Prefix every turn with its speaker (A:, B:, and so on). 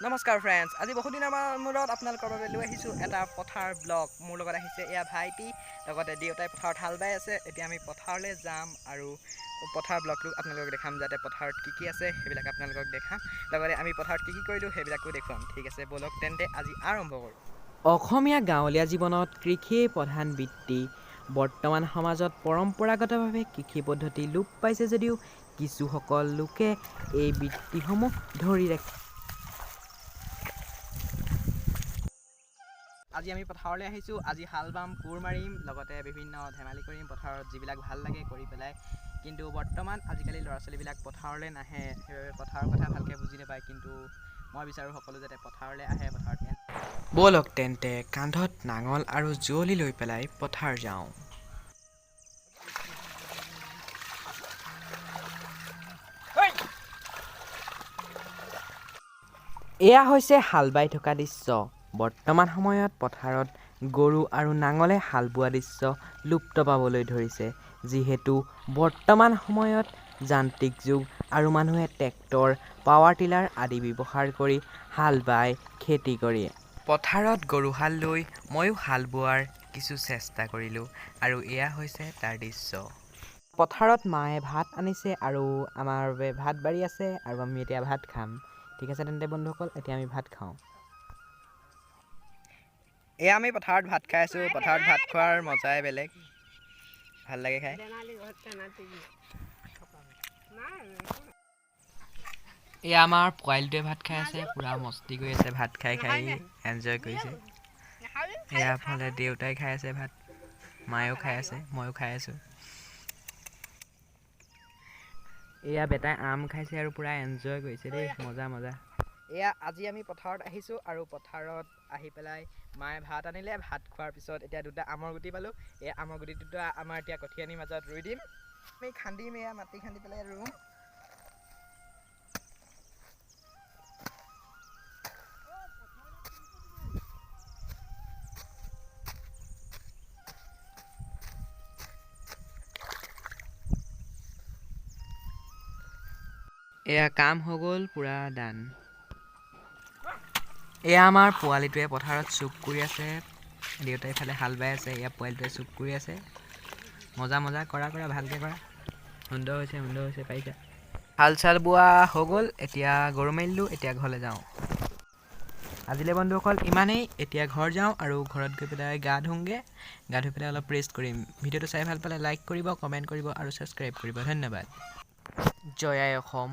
A: নমস্কাৰ ফ্ৰেণ্ডছ, আজি বহুদিনৰ মূৰত আপোনালোকৰ বাবে লৈ আহিছোঁ এটা পথাৰ ব্লগ। মোৰ লগত আহিছে এয়া ভাইটি, লগতে দেউতাই পথাৰত হাল বাই আছে। এতিয়া আমি পথাৰলৈ যাম আৰু পথাৰ ব্লগটো আপোনালোকক দেখাম, যাতে পথাৰত কি কি আছে সেইবিলাক আপোনালোকক দেখাম, লগতে আমি পথাৰত কি কি কৰিলোঁ সেইবিলাকো দেখুৱাম। ঠিক আছে, ব'লক তেন্তে আজি আৰম্ভ কৰোঁ।
B: অসমীয়া গাঁৱলীয়া জীৱনত কৃষিয়েই প্ৰধান বৃত্তি। বৰ্তমান সমাজত পৰম্পৰাগতভাৱে কৃষি পদ্ধতি লোপ পাইছে যদিও কিছুসকল লোকে এই বৃত্তিসমূহ ধৰি ৰাখে।
A: আজি আমি পথাৰলৈ আহিছোঁ। আজি হাল বাম, কোৰ মাৰিম, লগতে বিভিন্ন ধেমালি কৰিম পথাৰত, যিবিলাক ভাল লাগে কৰি পেলাই। কিন্তু বৰ্তমান আজিকালি ল'ৰা ছোৱালীবিলাক পথাৰলৈ নাহে, সেইবাবে পথাৰৰ কথা ভালকৈ বুজি নাপায়। কিন্তু মই বিচাৰোঁ সকলো যাতে পথাৰলৈ আহে, পথাৰত
B: ব'লক তেন্তে কান্ধত নাঙল আৰু যুঁৱলি লৈ পেলাই পথাৰ যাওঁ। এয়া হৈছে হাল বাই থকা দৃশ্য। বৰ্তমান সময়ত পথাৰত গৰু আৰু নাঙলে হাল বোৱা দৃশ্য লুপ্ত পাবলৈ ধৰিছে, যিহেতু বৰ্তমান সময়ত যান্ত্ৰিক যুগ আৰু মানুহে ট্ৰেক্টৰ, পাৱাৰ টিলাৰ আদি ব্যৱহাৰ কৰি হাল বাই খেতি কৰে। পথাৰত গৰুহাল লৈ ময়ো হাল বোৱাৰ কিছু চেষ্টা কৰিলোঁ আৰু এয়া হৈছে তাৰ দৃশ্য। পথাৰত মায়ে ভাত আনিছে আৰু আমাৰ বাবে ভাত বাঢ়ি আছে আৰু আমি এতিয়া ভাত খাম। ঠিক আছে তেন্তে বন্ধুসকল, এতিয়া আমি ভাত খাওঁ।
A: এয়া আমি পথাৰত ভাত খাই আছোঁ। পথাৰত ভাত খোৱাৰ মজাই বেলেগ, ভাল লাগে খাই।
B: এয়া আমাৰ পোৱালিটোৱে ভাত খাই আছে, পূৰা মস্তি কৰি আছে, ভাত খাই খাই এনজয় কৰিছে। এয়া ফালে দেউতাই খাই আছে ভাত, মায়েও খাই আছে, ময়ো খাই আছোঁ। এয়া বেটাই আম খাইছে আৰু পূৰা এনজয় কৰিছে দেই, মজা মজা।
A: এয়া আজি আমি পথাৰত আহিছোঁ আৰু পথাৰত আহি পেলাই মায়ে ভাত আনিলে। ভাত খোৱাৰ পিছত এতিয়া দুটা আমৰ গুটি পালোঁ। এই আমৰ গুটি দুটা আমাৰ এতিয়া কঠীয়ানিৰ মাজত ৰুই দিম। আমি খান্দিম, এয়া মাটি খান্দি পেলাই ৰুম।
B: এয়া কাম হৈ গ'ল পূৰা ডান। এয়া আমাৰ পোৱালিটোৱে পথাৰত চুপ কৰি আছে, দেউতাই ইফালে হাল বাই আছে। এয়া পোৱালিটোৱে চুপ কৰি আছে। মজা মজা, কৰা কৰা, ভালকৈ কৰা, সুন্দৰ হৈছে, সুন্দৰ হৈছে, পাৰিছা। হাল চাল বোৱা হৈ গ'ল, এতিয়া গৰু মেলিলোঁ, এতিয়া ঘৰলৈ যাওঁ। আজিলৈ বন্ধুসকল ইমানেই, এতিয়া ঘৰ যাওঁ আৰু ঘৰত গৈ পেলাই গা ধুওঁগৈ, গা ধুই পেলাই অলপ ৰেষ্ট কৰিম। ভিডিঅ'টো চাই ভাল পালে লাইক কৰিব, কমেণ্ট কৰিব আৰু ছাবস্ক্ৰাইব কৰিব। ধন্যবাদ। জয় আই অসম।